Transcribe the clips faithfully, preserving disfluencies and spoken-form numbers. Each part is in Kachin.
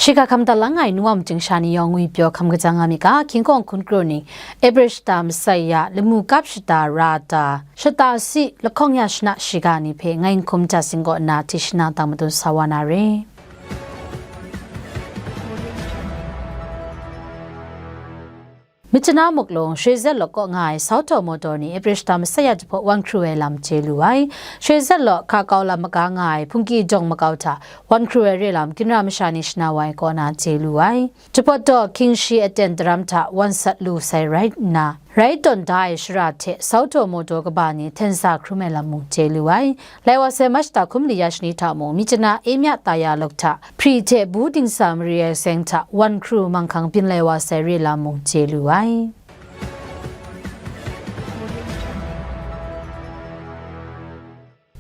Shiga hkam da lang ai nu wa majing sha ni yawng ngwi pyaw hkam kaja nga mi ga, King Kong hkun kru ning, April shata masai ya, lamu kap shata ra ta, shata si, lahkawng ya shana shiga ni hpe ngai n hkum ja sing kaw nna, tishina tang madun sa wa na re. Myitkyina muklung, Shwe Zet Law kaw nga ai Sauhtaw Mawtaw ni April shata masai ya jahpaw wan hkru ai lam chye lu ai. Shwe Zet Law hka kau lam maga nga ai Hpungki Jawng makau hta wan hkru ai re lam, ginra masha ni shana wa ai kaw na chye lu ai. Jahpaw daw hkying shi aten daram hta wan sat lu sai rai nna, rai tawn da ai shara hte Sauhtaw Mawtaw kaba ni hten sa hkrum ai lam mung chye lu ai. Lai wa sai March hta hkum li ya shani hta mung, Myitkyina Emya Taya Lok hta, hpri hte bu dingsa mari ai seng hta wan hkru manghkang byin lai wa sai re lam mung chye lu ai.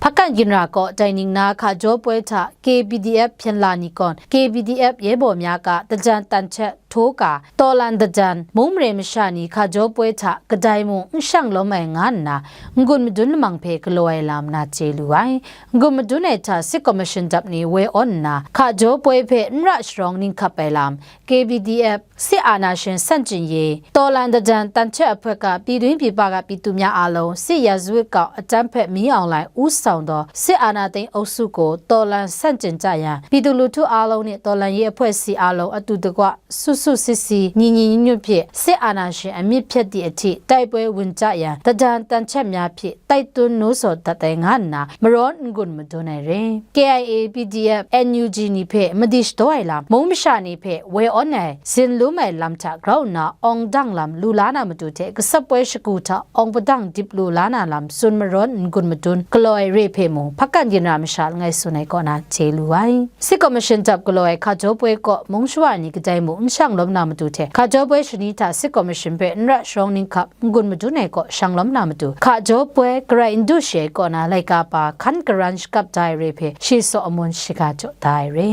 Hpakan ginra kaw dai ning na hka jaw poi hta K B D F hpyen la ni kawn, K B D F ye baw mya ka dajan tan htet htaw ka, tawlan dajan, mung mare masha ni hka jaw poi hta kadai mung n shang lawm ai nga nna, n-gun madun lamang hpe galaw ai lam na chye lu ai. N-gun madun ai hta Sit Kaw Mashin dap ni woi awn nna, hka jaw poi hpe n ra sharawng ning hkap ai lam, K B D F, Sit Ana Shin San Jin Ye, Tawlan Dajan Tan Htet Ahpoi Ka, Pyi Dwin Pyi Ba Ka Pyi Tu Mya A Long, Sit Ya Zwe Kau Atam Hpet Mi Aung Lai, U Saung Daw, Sit Ana Ting Auk Su Kaw, Tawlan San Jin Ca Yan, Pyi Tu Lu Htu A Long ni Tawlan Ye Ahpoi Si A Long, Atu Dakwa, Su Su Si Si, Ni Ni Nyu Nyu Hpyi, Sit Ana Shin Amyit Hpyet Di Ahti, Tai Poi Wun Ca Yan, Dajan Tan Htet Mya Hpyi, Tai Tun Nu Saw Dat Ai Nga Nna, Marawn N-gun Madun Ai Re. K I A, P D F, N U G ni hpe madi shadaw ai lam, mung masha ni hpe woi awn ai, zin lum ai lam hta grau nna awng dang lam lu la na matu hte, gasap poi shagu hta awng padang dip lu la na lam tsun marawn n-gun madun galaw ai re hpe mung, hpakan ginra masha langai tsun ai kaw na chye lu ai. Sit Kaw Mashin dap galaw ai hka jaw poi kaw mung shawa ni kadai mung n shang lawm na matu hte, hka jaw poi shani hta Sit Kaw Mashin hpe n ra sharawng ning hkap n-gun madun ai kaw shang lawm na matu, hka jaw poi garai n du shi ai kaw na laika pa hkan garan shakap da ai re hpe shi saw amun shiga jaw da ai re.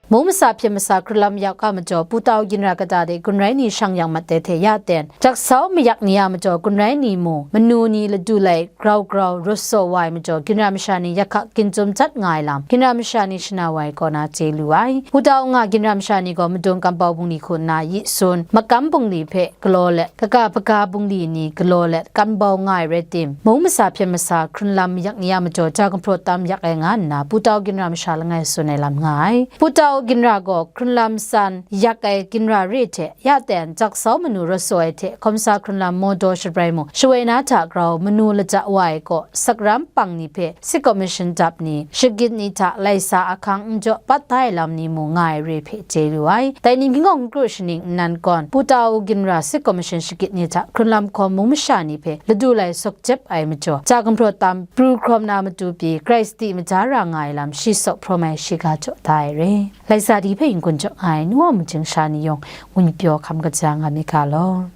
Mung masa hpyen masa hkrun lam yak a majaw, Putau ginra kata de gun rai ni shang yang mat dai hte ya ten, Jaksau mayak ni a majaw gun rai ni mung, manu ni ladu lai grau grau rawt saw wa ai majaw, ginra masha ni yak hka ginjum jat nga ai lam, ginra masha ni shana wa ai kaw na chye lu ai. Putau nga ginra masha ni gaw madung kambau bungli hku nna yi sun, makam bungli hpe galaw let, kaga hpaga bungli ni galaw let, kambau nga ai rai tim, mung masa hpyen masa hkrun lam mayak ni a majaw, ja gumhpraw tam yak ai nga nna, Putau ginra masha langai tsun ai lam nga ai. Putau ginra gaw hkrun lam san yak ai ginra re hte, ya ten Jaksau manu rawt saw ai hte, hkawmsa hkrun lam Mawdaw Shabrai mung, shawoi na hta grau manu laja wa ai kaw, sakram pang ni hpe Sit Kaw Mashin dap ni, shagit ni hta laisa ahkang n jaw pat da ai lam ni mung nga ai re hpe chye lu ai. Dai ni King Kong n kru shaning nnan gawn, Putau ginra Sit Kaw Mashin shagit ni hta hkrun lam hkawm mung masha ni hpe ladu lai sawk jep ai majaw, ja gumhpraw tam pru hkrawm na matu pyi, grai sadi maja ra nga ai lam shi saw hprawm ai shiga jaw da ai re. Laisa di hpe n-gun jaw nga ai nu wa majing sha ni yawng ngun pyaw hkam kaja nga mi ga law.